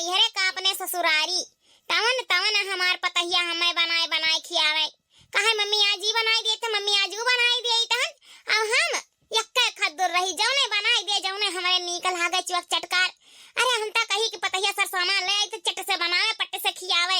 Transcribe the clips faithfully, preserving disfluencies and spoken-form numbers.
इहरे का अपने ससुरारी, तवन तवन हमार पतहिया हमें बनाए बनाए खियावे। कहे, "मम्मी आज ई बनाए दिए, तो मम्मी आज ऊ बनाए दिए तहन।" अब हम यक्के खद्दुर रही, जौने बनाए दिए, जौने हमरे नीक लागे चुअक चटकार। अरे हम तो कही कि पतहिया सर सामान ले आई तो चट से बनावे, पट से खियावे।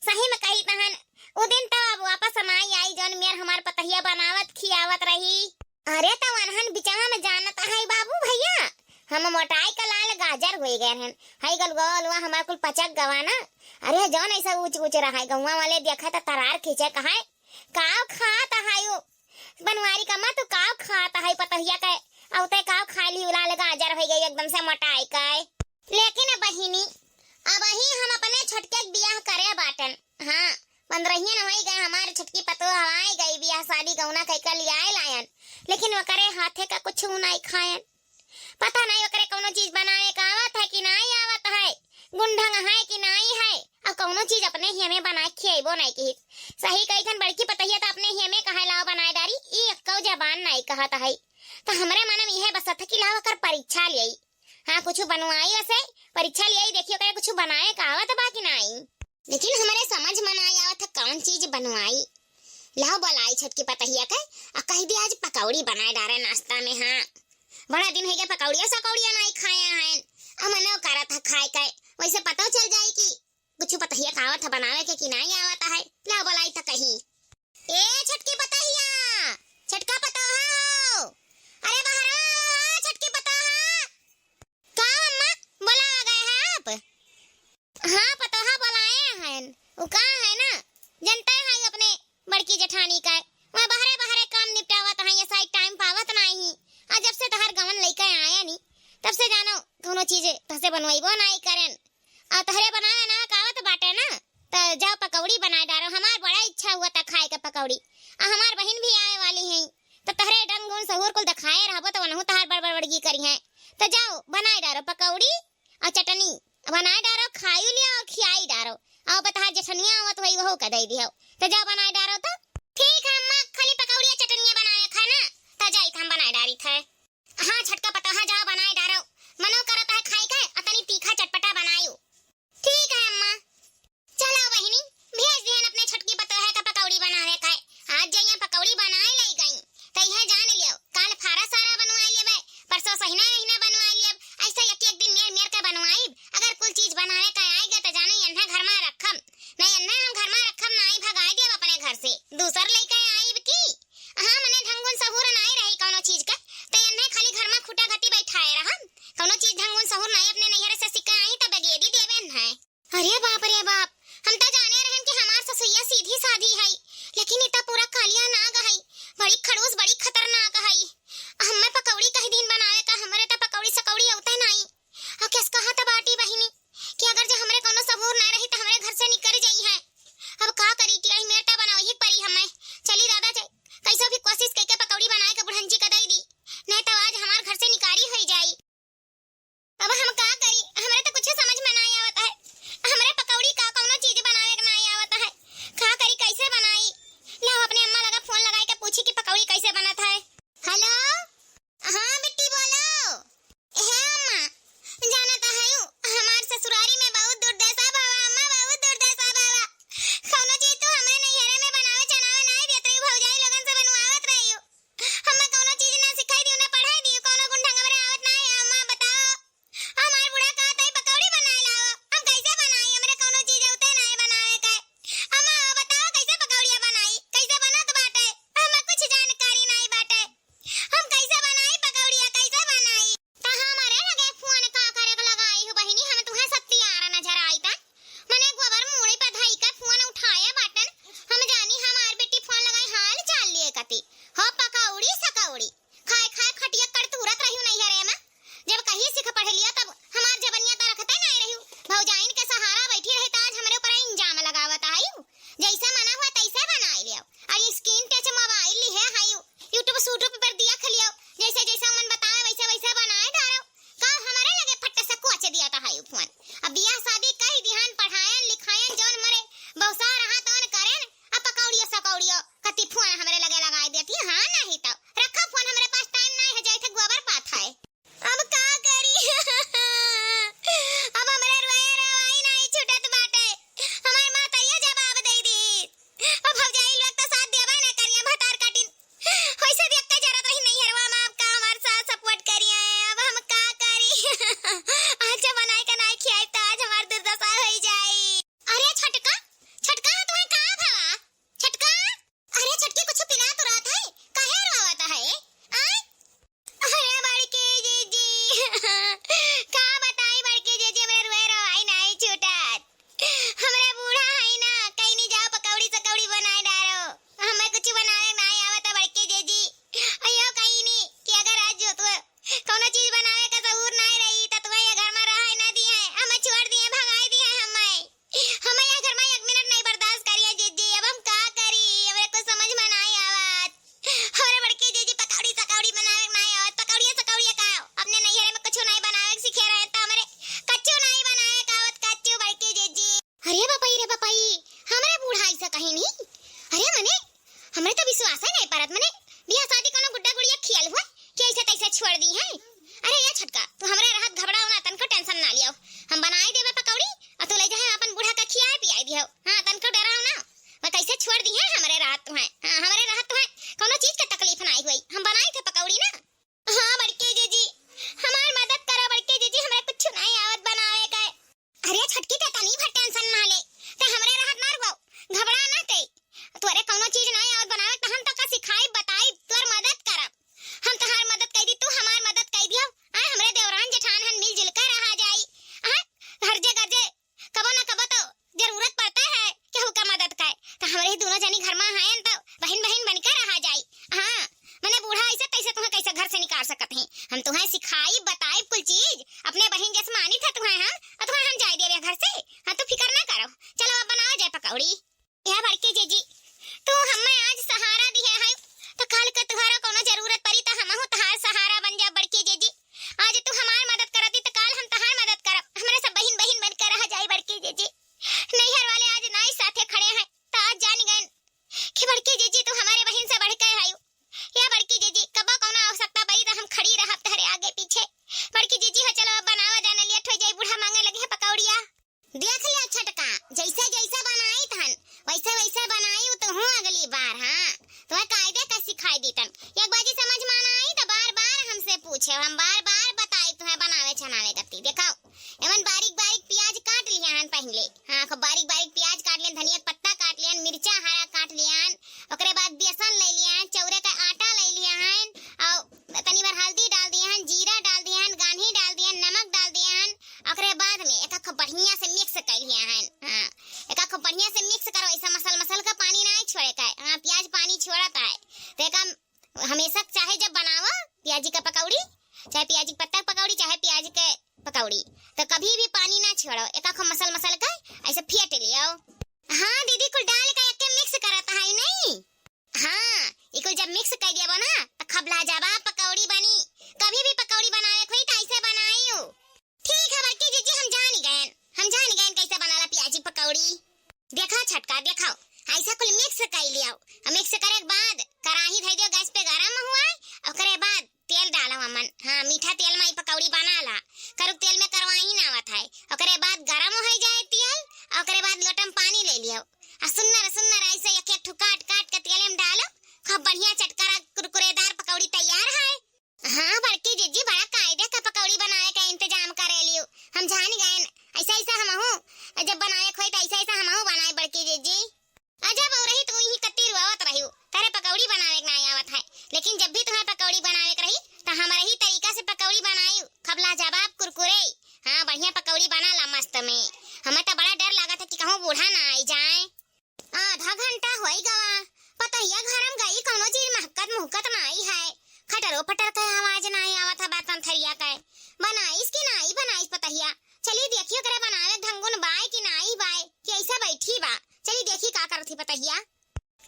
सही में कही तहन, उ दिन तो अब वापस नाई आई, जौन मेर हमार पतहिया बनावत खियावत रही। अरे तो वनहन बिचवा में जानत है बाबू भैया, हम मोटाई का लाल गाजर होई गए रहन। हई गलगलवा हमार कुल पचक गवा ना। अरे जौन ऐसा ऊंच ऊंच रहा है, गौवा वाले देखा तो तरार खींचे कहा, "काव खात है यू बनवारी का माँ, तू काव खात है पतहिया के? अब ते काव खा ली, लाल गाजर होई गई एकदम से मोटाई का।" लेकिन बहिनी, अबही हम अपने छोटके के बियाह करे बाटन। हाँ, पंद्रहियन होई गए, हमार छोटकी पतोह हवाई गई, बियाह शादी गौना कई का लियाए लायन, लेकिन ओकरे हाथे का कुछ नहीं खायन। पता नहीं ओकरे कौनो चीज बनावे का आवत है कि नहीं आवत है, गुण ढंग है कि नहीं है, और कौनो चीज अपने ही हमें बना के खिएबो नहीं की। सही कही थन बड़की पतहिया तो अपने ही हमें कहे लाओ बनाए डारी, ई एक्को जबान नहीं कहत है। तो हमरे मन में यह बसत है कि लाओ ओकर परीक्षा लियाई। हाँ, कुछ बनवाई वैसे, परीक्षा लियाई, देखियो करे कुछ बनाए का आवत बा कि नाई। लेकिन हमरे समझ में नाई आवत है कौन चीज बनवाई। लाओ बोलाई छोटकी पतहिया के, आ कह दी आज पकौड़ी बनाए डारे नाश्ता में। हाँ, बड़ा दिन हो गया पकौड़िया सकौड़िया नाई खाए हैं, आ मनो करत है खाए के। वैसे पतो चल जाई कि कुछ पतहिया का आवत है बनावे के कि नाई आवत है। लाओ बोलाई तो कही, "ए छोटकी पतहिया, छोटका पतोहा हो, अरे बाहर आओ, छोटकी पतोहा।" "का अम्मा, बोला आ गए हैं आप?" "हाँ पतोहा, बोलाए हैं, वो का है ना, जनता है अपने बड़की जेठानी का, वहाँ बहरे बहरे काम निपटावत हैं, ऐसा ही टाइम पावत नहीं, आ जब से तहर गवन लइके आया नी, तब से जानो कौनो चीज तहसे बनवाइबो नहीं करें।" आ तहरे बनावे ना कावत बाटे ना, त जाओ पकौड़ी बनाए डारो। हमार बड़ा इच्छा हुआ था खाए के पकौड़ी। आ हमार बहिन भी आए वाली है, त तहरे डंगून सहूर कुल दिखाए रहबो त वनहु तहार बड़ बड़ बड़गी करी हैं। त जाओ बनाए डारो पकौड़ी और चटनी बनाए डारो, खाई लियो और खियाई डारो। और बता जेठनिया आवत वही वहू का दे दियो। त जाओ बनाए डारो त। ठीक है अम्मा, खाली पकौड़ी और चटनिया बनावे खाए ना, त जाई हम बनाए डारी थे। हाँ छोटका पतोहा, जाओ बनाए डारो, मनो करत है खाए के, अतनी तीखा चटपटा बनायो। ठीक है अम्मा। चलो बहिनी, भेज दिहन अपने छोटकी पतोहे का पकौड़ी बनावे का। आज जइया पकौड़ी बनाए लई गई, त यह जान लियो, काल फारा सारा बनवाए लेबे, परसों सहिना रहिना बनवाए लेब। ऐसे एक एक दिन मेर मेर के बनवाइब। अगर कुल चीज बनावे का आए गए त जानो यन्हे घर में रखम, नहीं यन्हे हम घर में रखम, नाई भगाए देब अपने घर से, दूसर लेके आइब की। हाँ, मने ढंगुन सहूर नाई रही कौनो चीज के, त एन्हे खाली घर में खूटा गति बैठाए रहम। कौनो चीज ढंगुन सहूर नाई अपने नैहर से सीखे आई, त बगेदी देवे एन्हे। अरे बाप रे बाप, हम त जाने रहन कि हमार ससुइया सीधी साधी है, लेकिन इ त पूरा कालिया नाग है, बड़ी खड़ूस, बड़ी खतरनाक है। हमें पकौड़ी कही दिन बनावे का, हमरे त पकौड़ी सकौड़ी अउते नाई। अउ केस कहत बाटी बहिनी कि अगर जे हमरे कौनो सहूर ना रही त हमरे घर से निकल जाई है। अब का करी कि आई मेटा बनावे ही परी हमें। चली दादा जाई, कैसो भी कोशिश कइके पकौड़ी बनाए के बुढ़ंची का दई दी, नहीं त आज हमार घर से निकारी होई जाई। अब हम का करी, हमरे त कुछ समझ में ना आवत है। हमरे पकौड़ी का कौनो चीज बनावे के ना आवत है, का करी, कैसे बनाई? लाओ अपने अम्मा लगा फोन लगाए के पूछी कि पकौड़ी कैसे बनत है। हेलो। हाँ बिट्टी बोलो। हे अम्मा, जानत हयू, हमार ससुरारी में बहुत दुर्दशा भवा, अम्मा, बहुत दुर्दशा भवा। कौनो चीज तू हमरे नैहरे में बनावे चनावे नाई देत रही, भौजाई लोगन से बनवावत रही। हमें कौनो चीज ना सिखाई दियो, ना पढ़ाई दियो, कौनो गुण ढंग हमरे आवत नाई है, अम्मा बताओ। हमार बूढ़ा कहत है पकौड़ी बनाए लाओ, हम कैसे बनाई, हमरे कौनो चीज उते नाई बनावे के। अम्मा बताओ कैसे पकौड़िया बनाई, कैसे बनत बाटे, हमें कुछ जानकारी नाई बाटे। हम कैसे बनाई पकौड़िया, कैसे बनाई? त हमरे लगे फोन का करे के लगाई हो बहिनी, हम तुहे सत्तियारा नजर आई त। मने गोबर मूड़ी पे धई के फोन उठाए बाटन। हम जानी हमार बेटी फोन लगाई हाल चाल लिए कती। हो पकौड़ी सकौड़ी। खाए खाए खटिया कर तुरत रही नैहरे में। जब कहीं सीख पढ़ लिया तब हमार जबनिया त रखते नहीं रही। भौजाइन के सहारा बैठी रहे त आज हमरे ऊपर इल्जाम लगावत आई। जैसे मना हुआ तैसे बनाई लियो। अरे screen touch mobile ली है, हाई YouTube सूट्यूब पर देख लियो, जैसे जैसे मन बतावे वैसे वैसे बनाए डारो। का हमारे लगे फट से कोच दिया था हाई फोन। अब बियाह शादी कई दिहान पढ़ायन लिखायन जौन मरे बहुसा रहा तौन करेन। अब पकौड़ियो सकौड़ियो कति फोन हमरे लगे लगाए देती। हाँ नहीं तो रखा फोन, हमरे पास टाइम नहीं है, जाए थे गोबर पात है। अब का करी? अब हमरे रोए रोवाई छटकी ते तनी भर tension ना ले, ते हमरे रहत ना रुआओ, घबरा ना ते। तोरे कौनो चीज ना आवत बनावे त हम तोका सिखाई बताई, तोर मदद करब। हम तोहार मदद कई दी, तू हमार मदद कई दियो। आ, हमरे देवरान जेठान हन, मिलजुल के रहा जाई। आ, हर जे गरजे कबो ना कबो तो जरूरत पड़ता है केहू का मदद का। त हमरे ही दोनों जनी घर मा हयन तो बहिन बहिन बन के रहा जाई। हाँ, मने बूढ़ा ऐसे तैसे तुहें कैसे घर से निकाल सकत ही। हम तुहें सिखाई बताई कुल चीज, अपने बहिन जस मानी था तुहें हम, और तुहें हम जाए देवे घर से। हाँ, तू फिकर ना करो, चलो अब बनावा जाए पकौड़ी। या बड़की जीजी, तू हमें आज सहारा दिहे है, तो काल के तुहरा कोनो जरूरत पड़ी तो हमहू तहार सहारा बन जा बड़की जीजी। आज तू हमार मदद करती तो काल हम तहार मदद करब। हमरे सब बहिन बहिन बन के रह जाई बड़की जीजी। नैहर वाले आज नाई साथे खड़े हैं, तो आज जान गए कि बड़की जीजी तू हमारे बहिन से बढ़ के है। या बड़की जीजी, कबो कोनो आवश्यकता पड़ी तो हम खड़ी रहब तहरे आगे पीछे। बड़की जीजी हो, चलो अब बनावा जाना, लेट हो जाई, बूढ़ा मांगे लगे है पकौड़िया। देख लिया छटका, जैसे जैसे बनाई तहन, वैसे वैसे बनाई तू हूँ अगली बार। हाँ, तुम्हें कायदे का सिखाई दी तन। एक बाजी समझ में ना आई तो बार बार हमसे पूछे, हम बार बार बताई तुम्हें बनावे छनावे करती। देखो, एमन बारीक बारीक प्याज काट लिया हन पहले। हाँ, खूब बारीक बारीक प्याज काट लिया, धनिया का पत्ता काट लिया, मिर्चा हरा काट लिया हन, ओकरे बाद बेसन ले लिया हन, चौरे का आटा ले लिया हन, और तनी भर हल्दी डाल दिया हन, जीरा डाल दिया हन, गान्ही डाल दिया हन, नमक डाल दिया हन। ओकरे बाद में एका खूब बढ़िया से mix कर लिया हन। हाँ, एका खूब बढ़िया से mix करो, ऐसा मसल मसल का पानी ना छोड़े का। हाँ, प्याज पानी छोड़त है, तो एका हमेशा चाहे जब बनावा प्याजी का पकौड़ी, चाहे प्याजी के पत्ता के पकौड़ी, चाहे प्याज के पकौड़ी, तो कभी भी पानी ना छोड़ो, एका खूब मसल मसल के ऐसे फेंट लियो। हाँ दीदी, कुल डाल के एके mix करत है नहीं। हाँ, ई कुल जब mix कर दिया ना, तो खूब लाजवाब पकौड़ी बनी। कभी भी पकौड़ी बनावे के होई तो ऐसे बनाइयो। ठीक है बड़की जीजी, हम जान गए, हम जान गए कैसे बनाला प्याजी पकौड़ी। देखो छटका, देखो, ऐसा कुल mix कर लियो। Mix करे के बाद कढ़ाई धर दियो गैस पे गरम हुआ, ओकरे बाद तेल डालो अमन। हाँ, मीठा तेल में ई पकौड़ी बनाला। करुक तेल में करवाही ना आवत है। ओकरे बाद गरम हो जाए तेल, ओकरे बाद लोटम पानी ले लियो। आ सुन्नर सुन्नर ऐसे एक एक ठो काट काट के तेल में डालो। खूब बढ़िया चटकरा कुरकुरेदार पकौड़ी तैयार है। हाँ बड़की जीजी, बड़ा कायदे का पकौड़ी बनावे का इंतजाम करे लियो। हम जान गए, ऐसा ऐसा हमहू जब बनावे के होई तो ऐसा ऐसा हमहू बनाए बड़की जीजी। अजब हो रही, तू ही कत्ती रुआवत रही, तारे पकौड़ी बनावे के ना आवत है, लेकिन जब भी तुम्हें पकौड़ी बनावे के रही तो हमारे ही तरीका से पकौड़ी बनाई, खूब लाजवाब कुरकुरे। हाँ, बढ़िया पकौड़ी बनाला मस्त में। हमें तो बड़ा डर लागत है कि कहूँ बूढ़ा ना आई जाए। आधा घंटा होई गवा, पतहिया घर में गई, कौनो चीज महकत मुहकत नाई है, खटरो फटर के आवाज नाई आवत है बर्तन थरिया के। बनाइस कि नाई बनाइस पतहिया? चली देखी ओकरे बनावे ढंगुन बाय कि नाई बाय, कि ऐसा बैठी बा। चली देखी का करत ही पतहिया।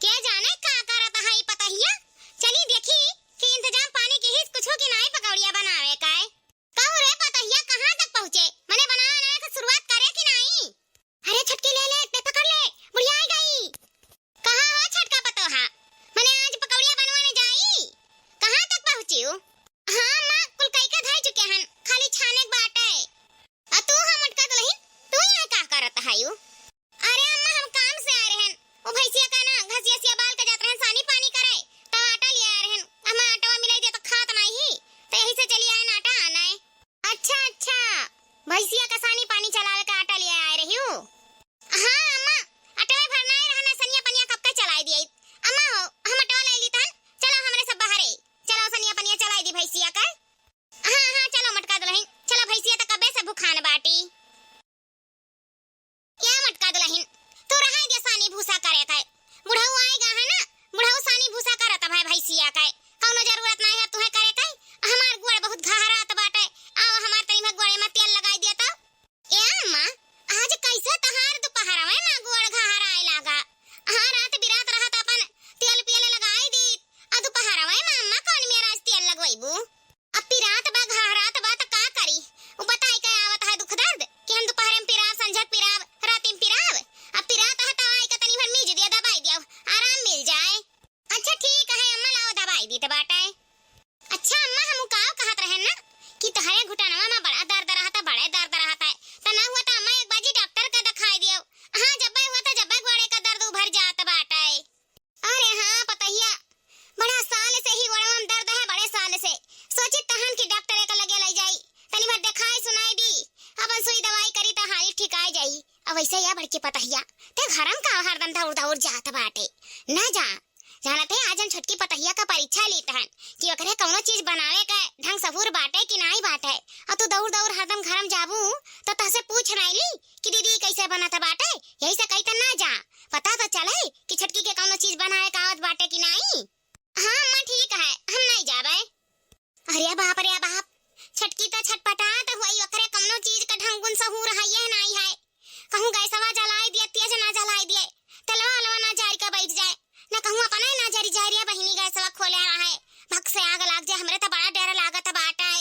के जाने का करत है ई पतहिया। चली देखी कि इंतजाम पानी की ही कुछो की नाई पकौड़िया बनावे का है। कहू रे पतहिया, कहाँ तक पहुँचे? मने बनावे नावे के शुरुआत करे कि नाई? अरे छटकी, ले ले, ते पकड़ ले, बुढ़िया आ गई। कहाँ हो छटका पतोहा? मने आज पकौड़िया बनवाने जाई? कहाँ तक पहुँची हो? हाँ अम्मा, कुल कई के धई चुके हन, खाली छाने के बाटे। आ तू हो मोटका दुलहिन, तू यहाँ का करत हयू? अरे अम्मा, हम काम से आए रहन, वो भैंसिया का ना घसिया सिया बाल के जात रहन सानी पानी करे, तो आटा ले आए रहन। अम्मा आटवा मिलाई दे तो खात नाही, तो यही से चली आए ना आटा आने। अच्छा अच्छा, भैंसिया का सानी पानी चलावे का आटा ले आए रही हूँ। हाँ अम्मा, अटवे भर नाई रहना, सनिया पनिया कब का चलाई दिया। अम्मा हो, हम अटवा ले ली तहन, चलो हमरे सब बाहरे, चलो सनिया पनिया चलाई दी भैंसिया का। हाँ हाँ, चलो मोटका दुलहिन, चलो, भैंसिया त कबे से भुखान बाटी। या वैसे या बड़की पतहिया, ते घरम का हरदम दौड़ दौड़ जात बाटे? ना जा, जानत है आज हम छोटकी पतहिया का परीक्षा लीत हन कि ओकरे कौनो चीज बनावे के ढंग सहूर बाटे कि नाई बाटे। और तू दौड़ दौड़ हरदम घरम जाबू तो तहसे पूछ नाई ली कि दीदी कैसे बनत बाटे, यही से कही त ना जा। पता तो चले कि छोटकी के कौनो चीज बनावे का आवत बाटे कि नाई। हाँ अम्मा ठीक है, हम नाई जाबे। अरे बाप रे बाप, छोटकी तो छटपटात हुई, ओकरे कौनो चीज का ढंग गुन सहूर है ये नाई है। कहूँ गैसवा जलाई दिए, तेज ना जलाई दिए, तेलवा अलवा ना जारी का बैठ जाए, ना कहूँ अपना ही ना जरी जाए रे बहिनी, गैसवा खोले रहा है, भक से आग लाग जाए, हमरे तो बड़ा डर लागत बाटे।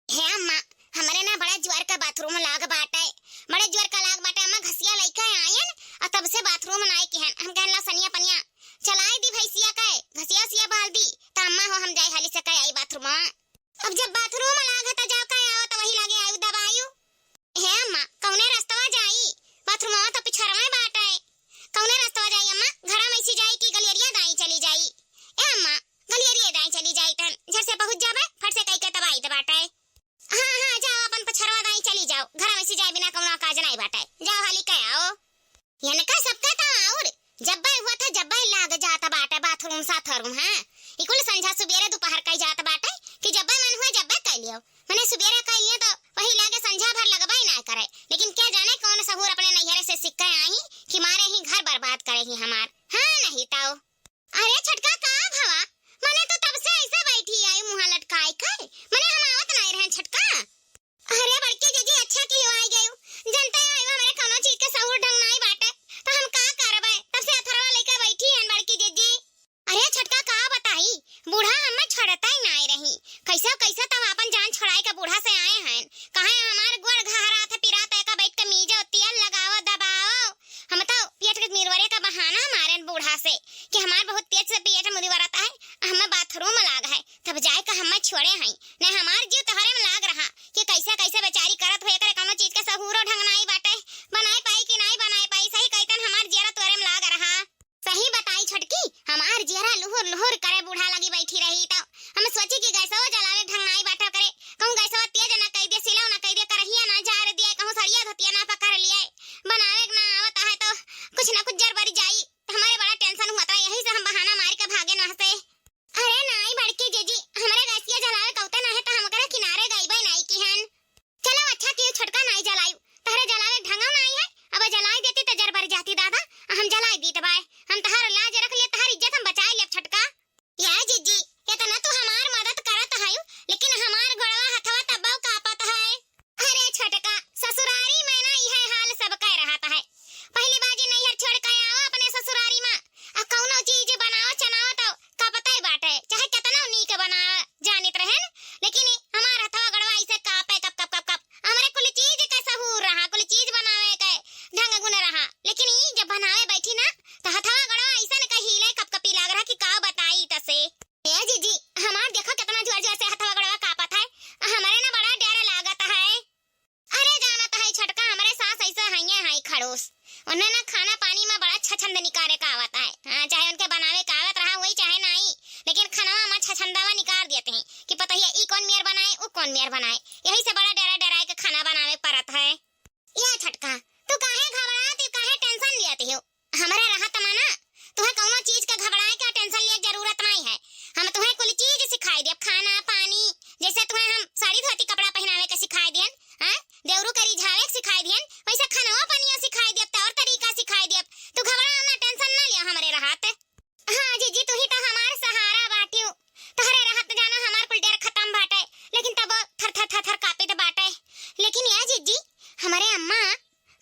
हे अम्मा, हमरे ना बड़ा ज्वर का बाथरूम लाग बाटे, बड़े ज्वर का लाग बाटे अम्मा, घसिया लइके आयन और तब से बाथरूम नाई किहन। हम कहन ला सनिया पनिया चलाई दी भैंसिया के, घसिया उसिया बाल दी, त अम्मा हो हम जाए हाली से कह आई बाथरूम। अब जब बाथरूम लाग है त जाओ कह आओ, त वही लागे आयु दबायु। हे अम्मा, कौने रस्तवा जाई? बाथरूमवा तो पिछरवा बाटे। कौने रस्तवा जाई अम्मा? घरा में से जाई कि गलियरिया दाई चली जाई? ए अम्मा, गलियरिया दाई चली जाई तन, झट से पहुँच जाबे, फट से कई के तब आई बाटे। हाँ, हाँ, जाओ अपन पछरवा दाई चली जाओ, घरा में से जाए बिना कौनो काज नाई बाटे, जाओ हाली कह आओ। इनका सबका तो और जब्बे हुआ था, जब्बे लाग जात बाटे बाथरूम साथरूम, हाँ। ई कुल संझा सुबेरे दोपहर कई जात बाटे कि जब्बे मन हुआ जब्बे कई लियो। मने सुबेरे कई लियो तो वही लागे संझा भर लगबे ना करे। लेकिन क्या जाने कौन सहूर अपने नैहरे से सीख के आई कि मारे ही घर बरबाद करे ही हमार। हाँ नहीं ताओ। अरे छोटका का भवा, मने तो तब से ऐसे बैठी आई मुँह लटकाए के, मने हम आवत नहीं रहन छोटका। अरे बड़की जीजी, अच्छा कियो आई गयू। जनते आयु हमरे कौनो चीज के सहूर ढंग नाई बाटे, तो हम का करबे? तब से अथरवा लेके बैठी हन बड़की जीजी। अरे छोटका का बताई, बूढ़ा हमें छोड़ता ही नाई रही। कैसे कैसे तब आपन जान छोड़ाई के बूढ़ा से आए हैं। कहे हमार गोड़ घहरात है, पिरात है, का बैठ के मीजो, तेल लगाओ, दबाओ। हम तो पेट के मिरवरे का बहाना मारेन बूढ़ा से कि हमार बहुत तेज से पेट मुरिवरत है, हमें बाथरूम लाग है, तब जाए के हमें छोड़े हैं। नहीं हमार जीव तोहरे में लाग रहा कि कैसे कैसे बेचारी करत हो, एकरे कौनो चीज के सहूरो ढंग नाई बाटे, बनाए पाई कि नाई बनाए पाई। सही कहितन हमार जियरा तोहरे में लाग रहा। सही बताई छोटकी, हमार जियरा लुहुर लुहुर करे बूढ़ा लगी बैठी रही तो हम सोची कि गैसवा जलावे ढंग नाई बाटे करे, कहूँ गैसवा तेज ना कई दे, सिलाव ना कई दे, करहिया ना जार दिए, कहूँ सड़िया धोतिया ना पकड़ लिए, बनावे के ना आवत है तो कुछ ना कुछ जर बर जाई। हमारे बड़ा टेंशन हुआ था, यही से हम बहाना मार के भागे ना से। अरे नाई बड़की जीजी, हमरे गैसिया जलावे कौते ना है तो हम ओकरे किनारे गईबे नाई किहन। चलो अच्छा कियो छोटका नाई जलायु, तहरे जलावे ढंगो नाई है, अब जलाई देती तो जर बर जाती दादा, आ हम जलाई दीत बाय। हम तहार लाज रख लिए, तहार इज्जत हम बचाए लेब छोटका। या जीजी, इतना तू हमार मदद करत हयू, लेकिन हमार गोड़वा हथवा तब्बो कापत है। अरे छोटका, ससुरारी में ना इहे हाल सब कह रहत है। पहली बाजी नैहर छोड़ के आओ अपने ससुरारी में, आ कौनो चीज बनाओ चनाओ तो कापते बाटे, चाहे कितना नीक बनाओ जानित रहन, लेकिन ई हमार हथवा गड़वा ऐसे कापे कप कप कप कप। हमरे कुल चीज के सहूर रहा, कुल चीज बनावे के ढंग गुण रहा, लेकिन ई जब बनावे बैठी ना तो हथवा गड़वा ऐसे न कहिले कप कपी लाग रहा कि का बताई तसे। ए जीजी, हमार देखो कितना जोर जोर से हथवा गड़वा कापत है, हमरे ना बड़ा डर लागत है। अरे जानत है छोटका, हमरे सास ऐसे हइये हैं खड़ूस, उन्हें ना खाना पानी में बड़ा छछंद निकारे का आवत है। हाँ, चाहे उनके बनावे का आवत रहा वही चाहे नाई, लेकिन खाना में छछंदावा निकार देते हैं कि पता ही ई कौन मेर बनाए, उ कौन मेर बनाए, यही से बड़ा डरा डराए के खाना बनावे पड़त है। या छोटका, तू काहे घबरात, तू काहे टेंशन लियत हो? हमरे रहत मा ना तुहे कौनो चीज के घबराए के टेंशन लिए के जरूरत नाई है। हम तुहे कुल चीज सिखाई देब, खाना पानी, जैसे तुहे हम साड़ी धोती कपड़ा पहनावे के सिखाई दियन, हाँ, देवरू के रिझावे के सिखाई दियन, वैसे खानवा पानियो सिखाई देब, तौर तरीका सिखाई देब। तू घबरा ना, टेंशन ना लियो हमरे रहत। हाँ जीजी, तू ही तो हमार सहारा बाटियो, तोहरे रहत जाना हमार कुल डर खत्म बाटे, लेकिन तब थर थर थर थर कापित बाटे। लेकिन या जीजी, हमरे अम्मा,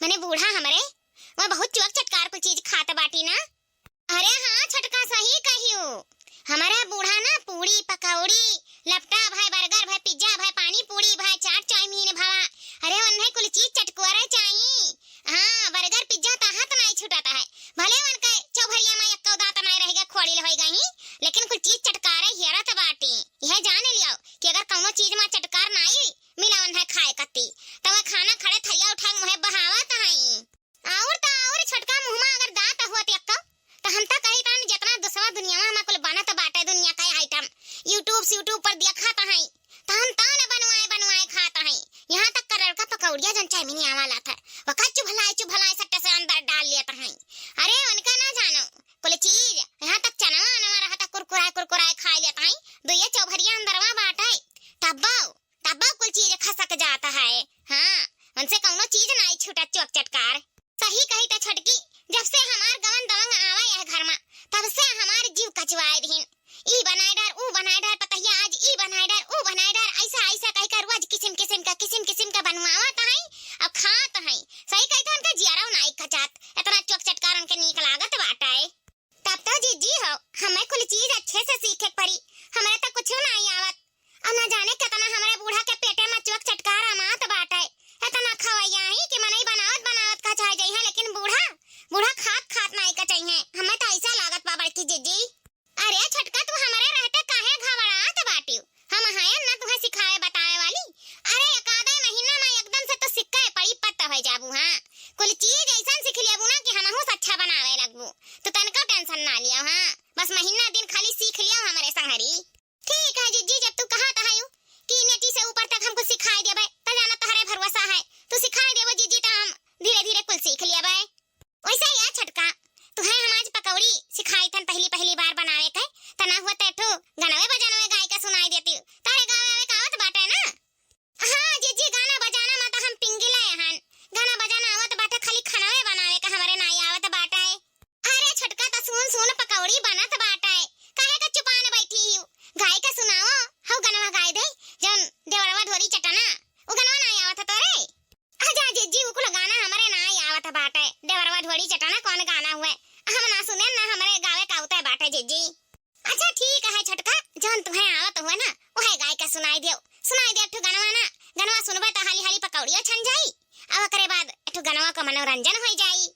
मने बूढ़ा हमरे, वह बहुत चुअक चटकार कुल चीज खात बाटी ना। अरे हाँ छोटका, सही कहियो, हमारा बूढ़ा ना पूड़ी पकौड़ी, लपटा भय, बर्गर भय, पिज्जा भय, पानी पूड़ी भय, चाट चाउमीन भवा, अरे उन्हें कुल चीज चटकोरे चाही। हाँ, बर्गर पिज्जा ताहत नाई छूटत है, भले उनके चौभरिया में एक्को दांत नाई रह गए, खोड़ी होई गई, लेकिन कुल चीज चटकारे हियरत बाटी। यह जान लियो कि अगर कौनो चीज में चटकार नाई मिला उन्हें खाए कत्ती, तो वह खाना खड़े थरिया उठा के मुँहे बहावत हई। और त और छोटका मुँह में अगर दांत हुआ एक्को, त हम त कही तान जितना दुसवा दुनिया में कुल बनत बाटे दुनिया का आइटम, YouTube से YouTube पर देखत हई, त हम तान बनवाए बनवाए खात हई। यहाँ तक कर लड़का पकौड़िया जन चाय मिनिया वाला था, कही त छोटकी, जब से हमार गवन दवंग आवा यह घर मा, तब से हमार जीव कचवाए दिहिन। ई बनाए डार, ऊ बनाए डार, पतहिया आज ई बनाए डार, ऊ बनाए डार, ऐसा, ऐसा कहि कर रोज किसिम, किसिम का, किसिम, किसिम का बनवावत हई, अब खात हई। सही कही त उनका जियरउ नाई कचात, इतना चोक चटकार उनके नीक लागत बाटे। तब तो जिज्जी हो, हमें कुल चीज अच्छे से सीखे के पड़ी, हमरे तो कुछ नाई आवत। अब ना जाने कितना हमरे बूढ़ा के पेटे मा चोक चटकार अमात बाटे। इतना खवैया ही कि मनई बनावत बनावत कचाए जइहें, लेकिन बूढ़ा, बूढ़ा खात खात नाई कचइहें। हमें तो ऐसा लागत बा बड़की जिज्जी। अरे छोटका, तू हमरे रहते काहे घबरात बाटिउ? हम हयन ना तुहें सिखावे बतावे वाली। अरे एक आधे महीना मा एकदम से तो सिक्का पड़ी पत्त हो जाबू। हाँ, कुल चीज ऐसन सीख लेबू ना कि हमहू से अच्छा बनावे लगबू। तू तनको tension ना लियो। हाँ, बस महीना दिन खाली सीख लियो हमरे संगरी। ठीक है जिज्जी, जब तू कहत हयू कि नेटी से ऊपर तक हमको सिखाई देबे, त जाना तहरे भरोसा है। तू सिखाई देबो जिज्जी, त हम धीरे धीरे कुल सीख लेबे। वैसे या छोटका, तुहें हम आज पकौड़ी सिखाई थन पहली पहली बार बनावे के, त ना हुआ त एठो गनवे बजनवे गाय के सुनाई देती। तहरे गावे आवे का आवत बाटे ना? हाँ जिज्जी, गाना बजाना मा त हम पिंगी ले हन। गाना बजाना आवत बाटे, खाली खनवे बनावे के हमरे नाई आवत बाटे। अरे छोटका, त सुन सुन पकौड़ी बनत बाटे, काहे के चुपान बैठी हिउ? गाय के सुनाओ, हउ गनवा गाय दे, जौन देवरवा ढोरी चटना, उ गनवा नाई आवत ह तोरे? अजा जिज्जी, उ कुल गाना हमरे नाई आवत बाटे, देवरवा ढोरी चटना कौन गाना हुए, हम ना सुने ना हमरे गावे का उतय बाटे जिज्जी। अच्छा ठीक है छोटका, जौन तुहें आवत हुए ना, वह गाय के सुनाई दियो, सुनाई दे एक ठो गनवा ना, गनवा सुनबे त हाली हाली पकौड़ियो छन जाई, अब ओकरे बाद एक ठो गनवा को मनोरंजन हो जाई।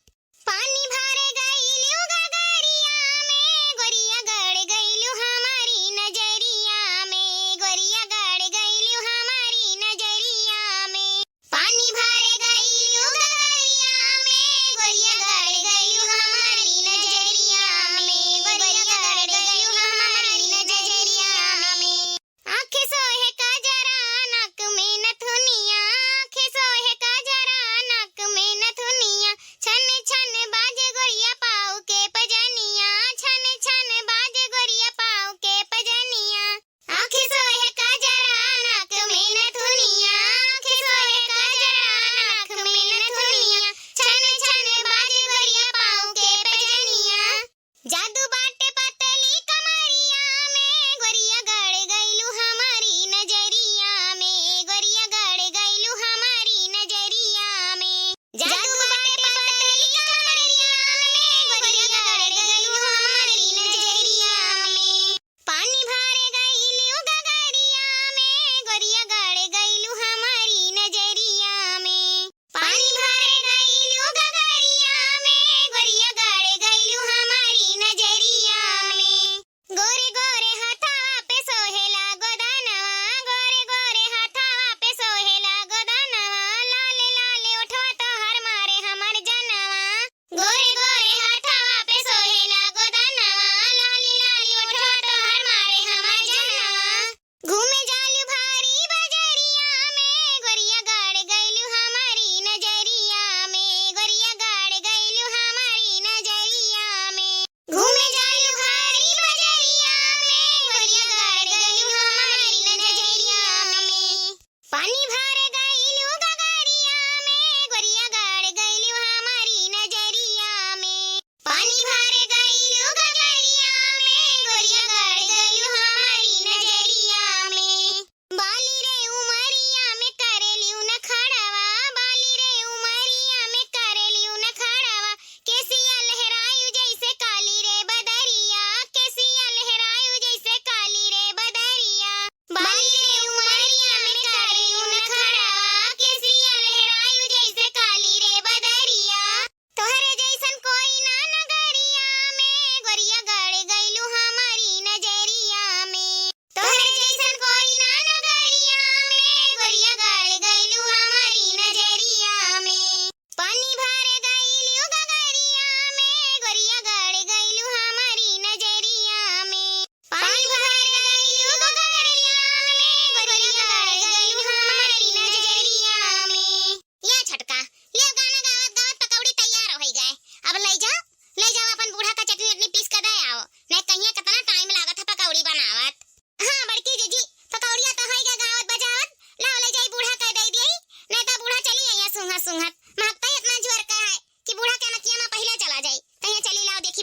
पानी भरे गइलू गगरिया में, गोरिया गड़ गइलू हमारी नजरिया में, गोरिया गड़ गइलू हमारी नजरिया में। पानी भरे गइलू गगरिया में, गोरिया गड़ गइलू हमारी नजरिया में, गोरिया गड़ गइलू हमारी नजरिया में। आँखें सोहे काजरा, नाक में नथुनिया, आँखें सोहे काजरा, नाक में नथुनिया, छन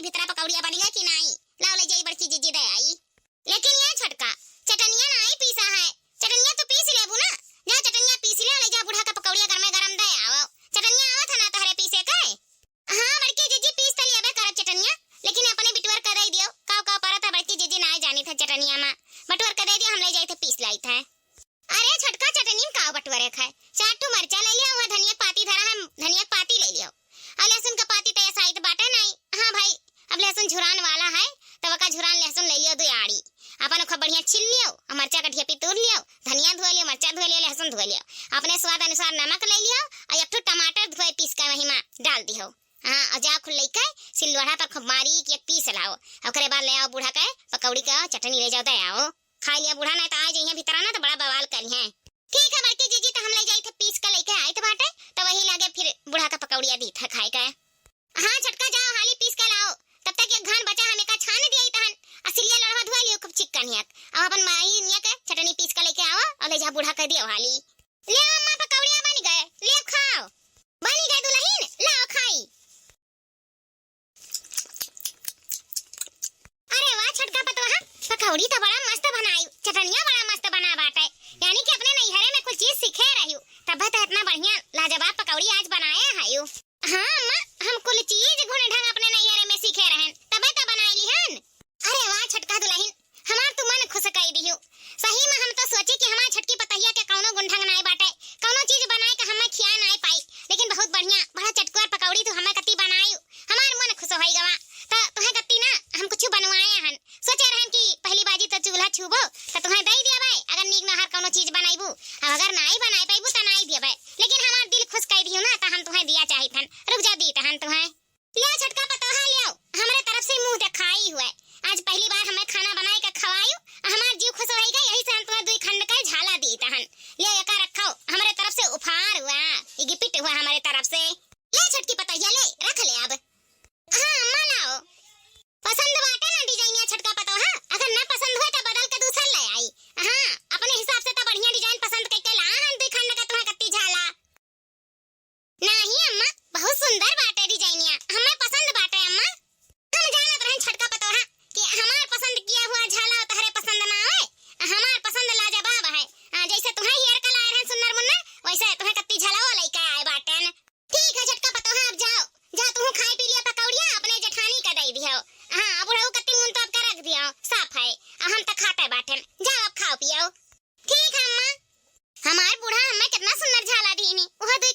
भीतरा पकौड़िया बनिया कि नाई? लाओ ले जाई बड़की जीजी दे आई। लेकिन ये छोटका, चटनिया नाई पीसा है, चटनिया तो पीस लेबू ना, जा चटनिया पीस ले, ले जा बूढ़ा का पकौड़िया गरमे गरम दे आओ। चटनिया आवत है ना तोहरे पीसे के? हाँ बड़की जीजी, पीस त लेबे करब चटनिया, लेकिन अपने बिटुअर के दे दियो, काव काव परत है बड़की जीजी नाई जानी था चटनिया मा, बटुअर के दे दियो, हम ले जाई थे पीस लाई थे। अरे छोटका, चटनी में का बटुअरे खाए, चार ठो मरचा ले लियो, वह धनिया के पाती धरा है, धनिया के पाती ले लियो, और लहसुन का पाती तो ऐसा आई तो बाटे नहीं। हाँ भाई, अब लहसुन झुरान वाला है, तब का झुरान लहसुन ले लियो, दो आड़ी, अपन खूब बढ़िया छील लियो, और मरचा का ढेपी तूर लियो, धनिया धो लियो, मरचा धो लियो, लहसुन धो लियो, अपने स्वाद अनुसार नमक ले लियो, और एक ठो टमाटर धोए पीस के वही मा डाल दियो। हाँ, और जा खुल लेके सिलवढ़ा पर खूब मारी के पीस लाओ, ओकरे बाद ले आओ बूढ़ा के पकौड़ी का चटनी ले जाओ, दे आओ। खाई लिया बूढ़ा, नहीं तो आ जाइए भीतरा ना तो बड़ा बवाल करिहे। ठीक है बड़की जीजी, तो हम ले जाई थे पीस के लेके आई थे बाटे, तो वही लागे फिर बूढ़ा का पकौड़िया दी था खाए के। हाँ छोटका, जाओ हाली पीस के लाओ, तब तक एक घान बचा हमें का छान दिया ही तहन, आ सिलिया लड़वा धुआ लियो खूब चिक्कन हियक, अब अपन माई निया के चटनी पीस के लेके आओ और ले जा बूढ़ा कह दियो हाली। ले अम्मा, पकौड़िया बन गए, ले खाओ। बनी गए दुल्हन, लाओ खाई। अरे वाह छोटका पतोहा, पकौड़ी तो बड़ा मस्त बनाई, चटनिया बड़ा मस्त बना बाटे, यानी कि अपने नैहरे में कुल चीज सीखे रही, तब तो इतना बढ़िया लाजवाब पकौड़ी आज बनाए है। हाँ अम्मा, हम कुल चीज गुण ढंग अपने नैहरे में सीखे रहन, तबे तो बनाई लिहन। अरे वाह छोटका दुल्हन, हमार तू मन खुश कई दिहु। सही में हम तो सोची कि हमार छोटकी पतहिया के कौनो गुण ढंग नाई बाटे, कौनो चीज बनाए के हमें खिया नाई पाई, लेकिन बहुत बढ़िया, बड़ा चटकुआर पकौड़ी तू हमें कत्ती बनाई, हमार मन खुश होई गवा। तो तुहे कत्ती ना हम कुछ बनवाए हन, सोचे रहन कि पहली बाजी तो चूल्हा छूबो, तो तुहे दे दिया भाई, अगर नीक नहर कौनो चीज बनाईबू, अब अगर नाई बनाए पाईबू तो नाई दिया भाई, लेकिन हमार दिल खुश कई दिहु ना, तो हम तुहे दिया चाहित हन। रुक जा, दीत हन तुहे। लियो छोटका पतोहा, लियो, हमरे तरफ से मुँह देखाई हुए। आज पहली बार हमें खाना बनाए के खवायु, हमार जीव खुश होई गए, यही से हम तुम्हें दुई खंड के झाला दी तहन। लियो, एका रखो, हमरे तरफ से उपहार हुआ, ये gift हुआ हमरे तरफ से। ले छोटकी पतोहिया, ले, रख ले अब। हाँ, अम्मा लाओ। पसंद बाटे ना डिजाइनिया छोटका पतोहा? अगर ना पसंद होए तो बदल के दूसर ले आई। हाँ, अपने हिसाब से तो बढ़िया design पसंद करके ला हन दुई खंड के तुम्हें कत्ती झाला। नाही अम्मा, बहुत सुंदर बाटे डिजाइनिया, हमें पसंद बाटे अम्मा। हम जानत रहन छोटका पतोहा कि हमार पसंद किया हुआ झाला तहरे पसंद ना आवे, हमार पसंद लाजवाब है। आ, जैसे तुम्हें हेयर कलर है सुन्नर मुन्नर, वैसे तुम्हें कत्ती झाला वो लइके आए बाटेन। ठीक है छोटका पतोहा, अब जाओ, जा तुहू खाए पी लिया पकौड़िया, अपने जेठानी का दे दियो। हाँ, अब बुढ़ऊ कत्ती मुन तो अब का रख दियो, साफ है। आ, हम तो खाते बाटेन, जाओ अब खाओ पियो। ठीक है अम्मा। हमार बूढ़ा हमें कितना सुंदर झाला दीनी, वह दुई